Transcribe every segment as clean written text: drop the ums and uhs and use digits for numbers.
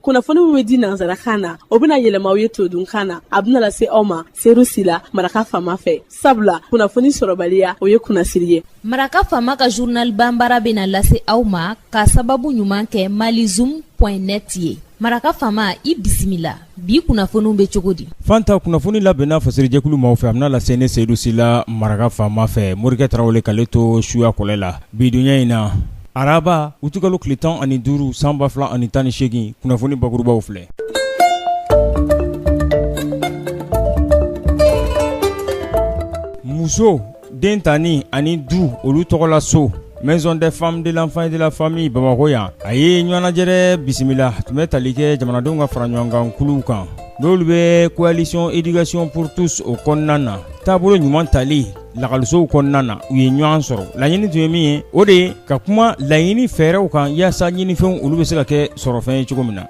Kunnafoni min bɛ di nansarakan na, o bɛna yɛlɛma aw ye todunkan na. A bɛna lase aw ma Seyidu Sila, Maraka Faama fɛ. Sabula kunnafoni sɔrɔbaliya, o ye kunnasiri ye. Maraka Faama ka journal banbara bɛna lase aw ma ka sababu ɲuman kɛ malizoom point net ye. Maraka Faama, i bisimila. Bi kunnafoniw bɛ cogo di? Fanta, kunnafoni labɛnna fasirijɛkulu maaw fɛ, a bɛna lase ne Seyidu Sila, Maraka Faama fɛ. Morikɛ Tarawele k'ale to suya kɔlɛ la bi dunya in na. Araba, utikalo tile 15 san 2018, kunnafoni bakurubaw filɛ. Muso, den tani ani du, olu tɔgɔla so Maison des femmes, de l'enfant et de la famille Bamakɔ yan, a ye ɲɔgɔnnajɛrɛ bisimila tun bɛ tali kɛ jamanadenw ka fara ɲɔgɔn kan kuluw kan, n'olu bɛ coalition éducation pour tous o kɔnɔna na, taabolo ɲuman tali lakɔlisow kɔnɔna na. U ye ɲɔgɔn sɔrɔ. Laɲini tun ye min ye, o de ye ka kuma laɲini fɛɛrɛw kan yaasa ɲinifɛnw olu bɛ se ka kɛ sɔrɔfɛn ye cogo min na.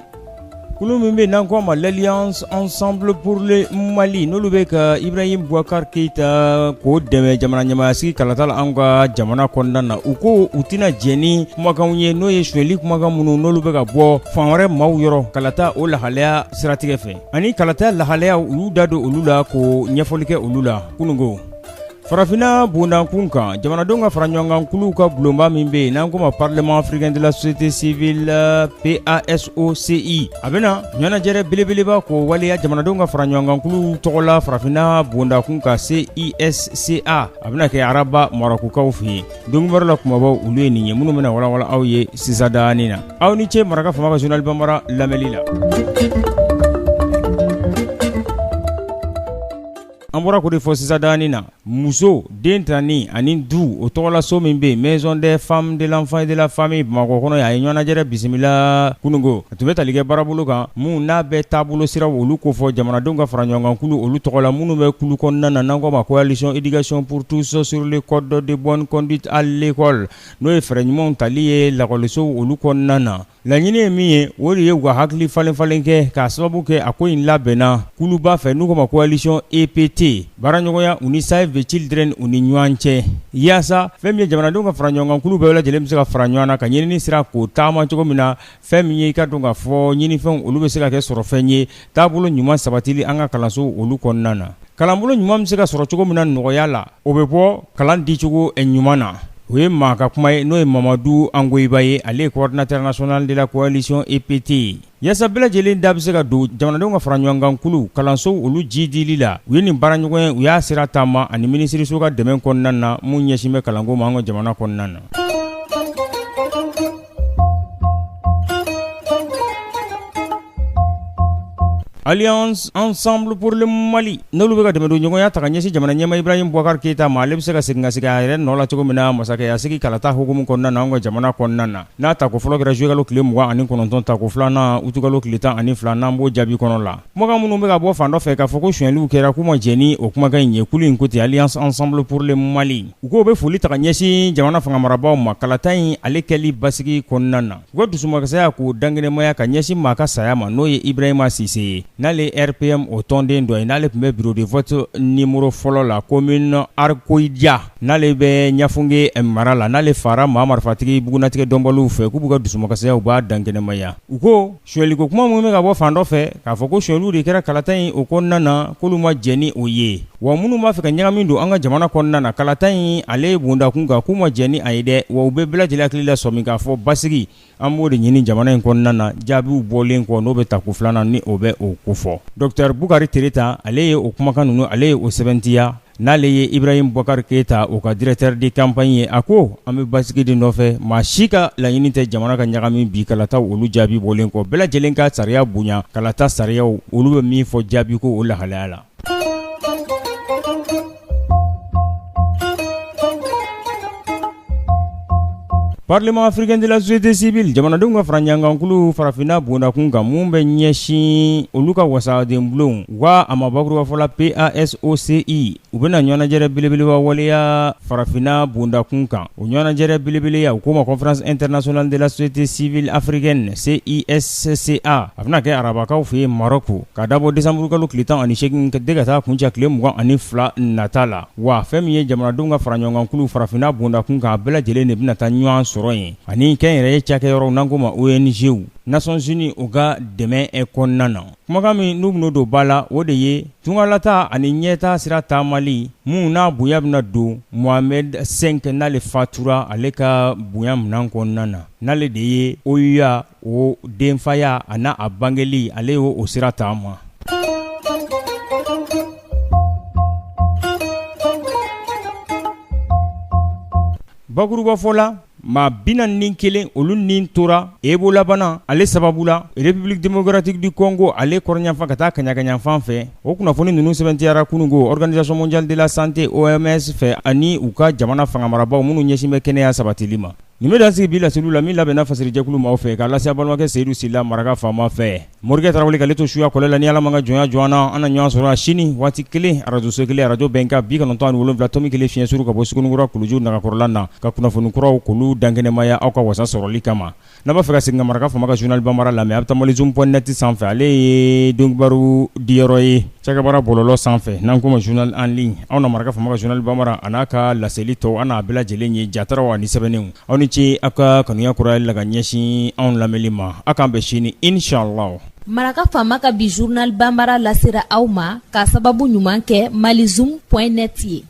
Kulu min bɛ n'an ko a ma l'Alliance Ensemble pour le Mali, n'olu bɛ ka Ibrahim Boubacar Keita k'o dɛmɛ jamana ɲɛmaayasigi kalata la an ka jamana kɔnɔna na, u ko u tɛna jɛn ni kumakanw ye, n'o ye sonyɛli kumakan minnu n'olu bɛ ka bɔ fan wɛrɛ maaw yɔrɔ kalata o lahalaya siratigɛ fɛ, ani kalata lahalaya, u y'u da don olu la k'o ɲɛfɔli kɛ olu la kununko. Farafinna bondakun kan, jamanadenw ka fara ɲɔgɔn kan kuluw ka bulonba min bɛ yen n'an k'o ma Parlement africain de la société civile, PASOCI, a bɛna ɲɛnajɛrɛ belebeleba k'o waleya jamanadenw ka fara ɲɔgɔn kan kuluw tɔgɔla farafinna bondakun kan, CISCA. A bɛna kɛ araba Marɔkukaw fɛ yen. Donkibaru la kumabaw, olu ye nin ye minnu bɛna walawala aw ye sisan daani na. Aw ni ce Maraka Faama ka journal banbara lamɛnli la. An bɔra k'o de fɔ sisan daani na, muso, den tani ani du, o tɔgɔlaso min bɛ yen, Maison des femmes, de l'enfant et de la famille Bamakɔ kɔnɔ yan, a ye ɲɔgɔnnajɛrɛ bisimila kununko. A tun bɛ tali kɛ baarabolo kan mun n'a bɛ taabolo siraw olu kofɔ jamanadenw ka fara ɲɔgɔn kan kulu olu tɔgɔ la, minnu bɛ kulu kɔnɔna na n'an k'o ma coalition éducation pour tous sur le code de bonne conduite à l'école, n'o ye fɛɛrɛ ɲumanw tali ye lakɔlisow olu kɔnɔna na. Laɲini ye min ye, o de ye u ka hakili falen falen kɛ k'a sababu kɛ a ko in labɛnna kuluba fɛ n'u k'o ma coalition EPT, baaraɲɔgɔnya u ni Save the Children u ni ɲɔgɔn cɛ, yaasa fɛn min ye jamanadenw ka fara ɲɔgɔn kan kulu bɛɛ lajɛlen bɛ se ka fara ɲɔgɔn na ka ɲinini sira k'o taama cogo min na, fɛn min ye i ka dɔn k'a fɔ ɲinifɛnw olu bɛ se ka kɛ sɔrɔfɛn ye, taabolo ɲuman sabatili an ka kalansow olu kɔnɔna na. Kalanbolo ɲuman bɛ se ka sɔrɔ cogo min na nɔgɔya la, o bɛ bɔ kalan dicogo ɲuman na. O ye maa ka kuma ye, n'o ye Mamadu Angoyiba ye, ale ye coordinateur national de la coalition EPT ye. Yaasa bɛɛ lajɛlen da bɛ se ka don jamanadenw ka fara ɲɔgɔn kan kulu kalansow olu jidili la, u ye nin baaraɲɔgɔnya, u y'a sira taama ani minisiriso ka dɛmɛ kɔnɔna na mun ɲɛsin bɛ kalanko ma an ka jamana kɔnɔna na. Alliance Ensemble pour le Mali, n'olu bɛ ka dɛmɛdonɲɔgɔnya ta ka ɲɛsin jamana ɲɛmaa Ibrahim Boubacar Keita ma, ale bɛ se ka segin ka sigi a yɛrɛ nɔ la cogo min na masakɛya sigi kalata hukumu kɔnɔna na an ka jamana kɔnɔna na, n'a tako fɔlɔ kɛra juillet kalo tile 29, tako filanan août kalo tile 12, n'an b'o jaabi kɔnɔ la. Kumakan minnu bɛ ka bɔ fan dɔ fɛ k'a fɔ ko sonyɛliw kɛra, k'u ma jɛn ni o kumakan in ye. Kulu in ko ten, Alliance Ensemble pour le Mali, u k'o bɛ foli ta ka ɲɛsin jamana fanga marabaaw ma kalata in ale kɛli basigi kɔnɔna na. U ka dusumakasaya k'o dankɛnɛmaya ka ɲɛsin maa ka saya ma, n'o ye Ibrahima Sise ye, n'ale ye RPM o tɔnden dɔ ye, n'ale tun bɛ bureau de vote numéro fɔlɔ la commune Arikoya, n'ale bɛ Ɲafunke mara la, n'ale fara maa marifatigi bugunnatigɛ dɔnbaliw fɛ. K'u b'u ka dusumakasaya, u b'a dankɛnɛmaya. U ko sonyɛliko kuma minnu bɛ ka bɔ fan dɔ fɛ k'a fɔ ko sonyɛliw de kɛra kalata in o kɔnɔna na, k'olu ma jɛn ni o ye. Wa minnu b'a fɛ ka ɲagami don an ka jamana kɔnɔna na kalata in ale bondakun kan, k'u ma jɛn ni a ye dɛ. Wa u bɛ bɛɛ lajɛlen hakili lasɔmi k'a fɔ basigi, an b'o de ɲini jamana in kɔnɔna na. Jaabiw bɔlen kɔ, n'o bɛ tako filanan ni o bɛ o kofɔ. Docteur Bukari Tereta, ale ye o kumakan ninnu, ale ye o sɛbɛntiya, n'ale ye Ibrahim Boubacar Keita o ka directeur de campagne ye. A ko an bɛ basigi de nɔfɛ, maa si ka laɲini tɛ jamana ka ɲagami bi kalataw olu jaabi bɔlen kɔ. Bɛɛ lajɛlen ka sariya bonya, kalata sariyaw olu bɛ min fɔ jaabi ko o lahalaya la. Parlement africain de la société civile, jamanadenw ka fara ɲɔgɔnkankulu farafinna bondakun kan mun bɛ ɲɛsin olu ka wasadenbulon wa a ma bakurubafɔ la PASOCI, u bɛna ɲɔgɔnnajɛrɛ belebeleba waleya farafinna bondakun kan. O ɲɔgɔnnajɛrɛ belebeleya, u k'o ma conférence internationale de la société civile africaine, CISCA, a bɛna kɛ arabakaw fɛ yen Maroc, ka dabɔ décembre kalo tile 18 de ka taa kuncɛ tile 22 nata la. Wa fɛn min ye jamanadenw ka fara ɲɔgɔnkankulu farafinna bondakun kan, a bɛɛ lajɛlen de bɛna taa ɲɔgɔn sɔrɔ. sɔrɔ yen ani kɛnyɛrɛye cakɛyɔrɔw n'an k'o ma ONGw Nations Unies u ka dɛmɛ kɔnɔna na. Kumakan min n'u bɛn'o don ba la, o de ye tungalataa ani ɲɛtaa sira taamali mun n'a bonya bɛna don Mohamed V n'ale fatura ale ka bonya minɛn kɔnɔna na, n'ale de ye OUA o denfaya a n'a bangeli ale y'o sira taama. Bakurubafɔ la maa 41 olu ni tora Ebola bana ale sababu la République démocratique du Congo ale kɔrɔnyanfan ka taa kaɲakayanfan fɛ. O kunnafoni ninnu sɛbɛntiyara kununko Organisation mondiale de la santé OMS fɛ ani u ka jamana fangamarabaw minnu ɲɛsin bɛ kɛnɛya sabatili ma. Nin bɛ dan sigi bi laseliw la min labɛnna fasirijɛkulu maaw fɛ k'a lase balimakɛ Seyidu Sila maraka faama fɛ. Morikɛ Tarawele k'ale to suya kɔlɛ la ni Ala ma ka jɔnya jɔ an na, an na ɲɔgɔn sɔrɔ sini waati kelen arajoso kelen arajo bɛnkan 97.1 fiɲɛ suru ka bɔ Suguninkura kuluju nagakɔrɔla na ka kunnafoni kuraw k'olu dankɛnɛmaya aw ka wasa sɔrɔli kama. N'a b'a fɛ ka segin ka maraka faama ka journal banbara lamɛn, a bɛ taa malizoom point net sanfɛ, ale ye donkibaru diyɔrɔ ye cakɛbaara bɔlɔlɔ sanfɛ n'an k'o ma journal en ligne. Aw na maraka faama ka journal banbara a n'a ka laseli tɔw, an n'a bɛɛ lajɛlen ye jataraw ani sɛbɛnnenw. Aw ni ce aw ka kanuya kurayali la ka ɲɛsin anw lamɛnli ma. Aw k'an bɛn sini inchallah. Maraka faama ka bi journal banbara lasera aw ma k'a sababu ɲuman kɛ malizoom point net ye.